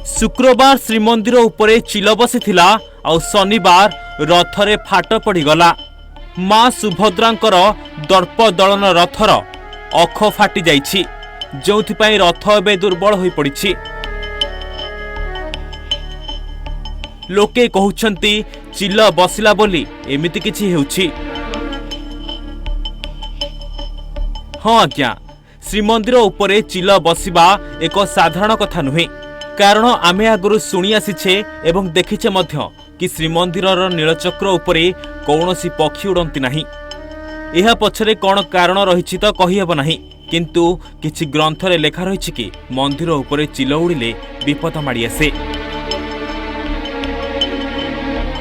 ଶୁକ୍ରବାର ଶ୍ରୀମନ୍ଦିର ଉପରେ ଚିଲ ବସିଥିଲା ଆଉ ଶନିବାର ରଥରେ ଫାଟ ପଡ଼ିଗଲା। ମା ସୁଭଦ୍ରାଙ୍କର ଦର୍ପ ଦଳନ ରଥର ଅଖ ଫାଟି ଯାଇଛି, ଯେଉଁଥିପାଇଁ ରଥ ଏବେ ଦୁର୍ବଳ ହୋଇପଡ଼ିଛି। ଲୋକେ କହୁଛନ୍ତି ଚିଲ ବସିଲା ବୋଲି ଏମିତି କିଛି ହେଉଛି। ହଁ ଆଜ୍ଞା, ଶ୍ରୀମନ୍ଦିର ଉପରେ ଚିଲ ବସିବା ଏକ ସାଧାରଣ କଥା ନୁହେଁ, କାରଣ ଆମେ ଆଗରୁ ଶୁଣି ଆସିଛେ ଏବଂ ଦେଖିଛେ ମଧ୍ୟ କି ଶ୍ରୀମନ୍ଦିରର ନୀଳଚକ୍ର ଉପରେ କୌଣସି ପକ୍ଷୀ ଉଡ଼ନ୍ତି ନାହିଁ। ଏହା ପଛରେ କ'ଣ କାରଣ ରହିଛି ତ କହିହେବ ନାହିଁ, କିନ୍ତୁ କିଛି ଗ୍ରନ୍ଥରେ ଲେଖା ରହିଛି କି ମନ୍ଦିର ଉପରେ ଚିଲ ଉଡ଼ିଲେ ବିପଦ ମାଡ଼ି ଆସେ।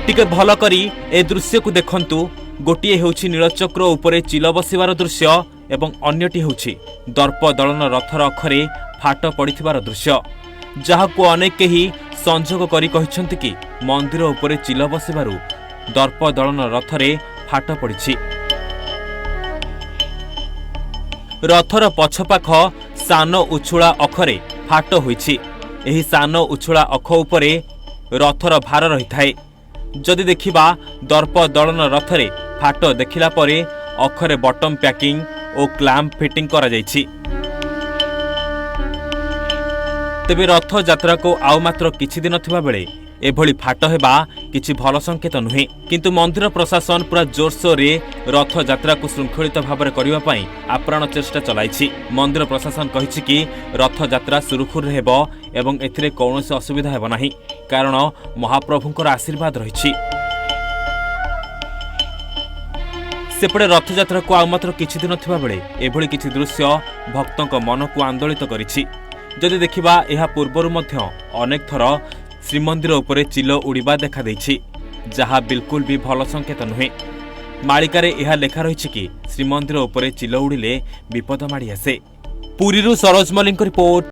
ଟିକେ ଭଲ କରି ଏ ଦୃଶ୍ୟକୁ ଦେଖନ୍ତୁ। ଗୋଟିଏ ହେଉଛି ନୀଳଚକ୍ର ଉପରେ ଚିଲ ବସିବାର ଦୃଶ୍ୟ ଏବଂ ଅନ୍ୟଟି ହେଉଛି ଦର୍ପ ଦଳନ ରଥର ଅଖରେ ଫାଟ ପଡ଼ିଥିବାର ଦୃଶ୍ୟ, ଯାହାକୁ ଅନେକ କେହି ସଂଯୋଗ କରି କହିଛନ୍ତି କି ମନ୍ଦିର ଉପରେ ଚିଲ ବସିବାରୁ ଦର୍ପ ଦଳନ ରଥରେ ଫାଟ ପଡ଼ିଛି। ରଥର ପଛପାଖ ସାନ ଉଛୁଳା ଅଖରେ ଫାଟ ହୋଇଛି। ଏହି ସାନ ଉଛୁଳା ଅଖ ଉପରେ ରଥର ଭାର ରହିଥାଏ। ଯଦି ଦେଖିବା, ଦର୍ପ ଦଳନ ରଥରେ ଫାଟ ଦେଖିଲା ପରେ ଅଖରେ ବଟମ୍ ପ୍ୟାକିଂ ଓ କ୍ଲାମ୍ପ ଫିଟିଂ କରାଯାଇଛି। ତେବେ ରଥଯାତ୍ରାକୁ ଆଉ ମାତ୍ର କିଛି ଦିନ ଥିବାବେଳେ ଏଭଳି ଫାଟ ହେବା କିଛି ଭଲ ସଂକେତ ନୁହେଁ। କିନ୍ତୁ ମନ୍ଦିର ପ୍ରଶାସନ ପୁରା ଜୋରସୋରରେ ରଥଯାତ୍ରାକୁ ଶୃଙ୍ଖଳିତ ଭାବରେ କରିବା ପାଇଁ ଆପ୍ରାଣ ଚେଷ୍ଟା ଚଲାଇଛି। ମନ୍ଦିର ପ୍ରଶାସନ କହିଛି କି ରଥଯାତ୍ରା ସୁରୁଖୁରୁରେ ହେବ ଏବଂ ଏଥିରେ କୌଣସି ଅସୁବିଧା ହେବ ନାହିଁ, କାରଣ ମହାପ୍ରଭୁଙ୍କର ଆଶୀର୍ବାଦ ରହିଛି। ସେପଟେ ରଥଯାତ୍ରାକୁ ଆଉ ମାତ୍ର କିଛି ଦିନ ଥିବାବେଳେ ଏଭଳି କିଛି ଦୃଶ୍ୟ ଭକ୍ତଙ୍କ ମନକୁ ଆନ୍ଦୋଳିତ କରିଛି। ଯଦି ଦେଖିବା, ଏହା ପୂର୍ବରୁ ମଧ୍ୟ ଅନେକ ଥର ଶ୍ରୀମନ୍ଦିର ଉପରେ ଚିଲ ଉଡ଼ିବା ଦେଖାଦେଇଛି, ଯାହା ବିଲକୁଲ ବି ଭଲ ସଂକେତ ନୁହେଁ। ମାଳିକାରେ ଏହା ଲେଖା ରହିଛି କି ଶ୍ରୀମନ୍ଦିର ଉପରେ ଚିଲ ଉଡ଼ିଲେ ବିପଦ ମାଡ଼ି ଆସେ। ପୁରୀରୁ ସରୋଜ ମଲ୍ଲିକଙ୍କ ରିପୋର୍ଟ,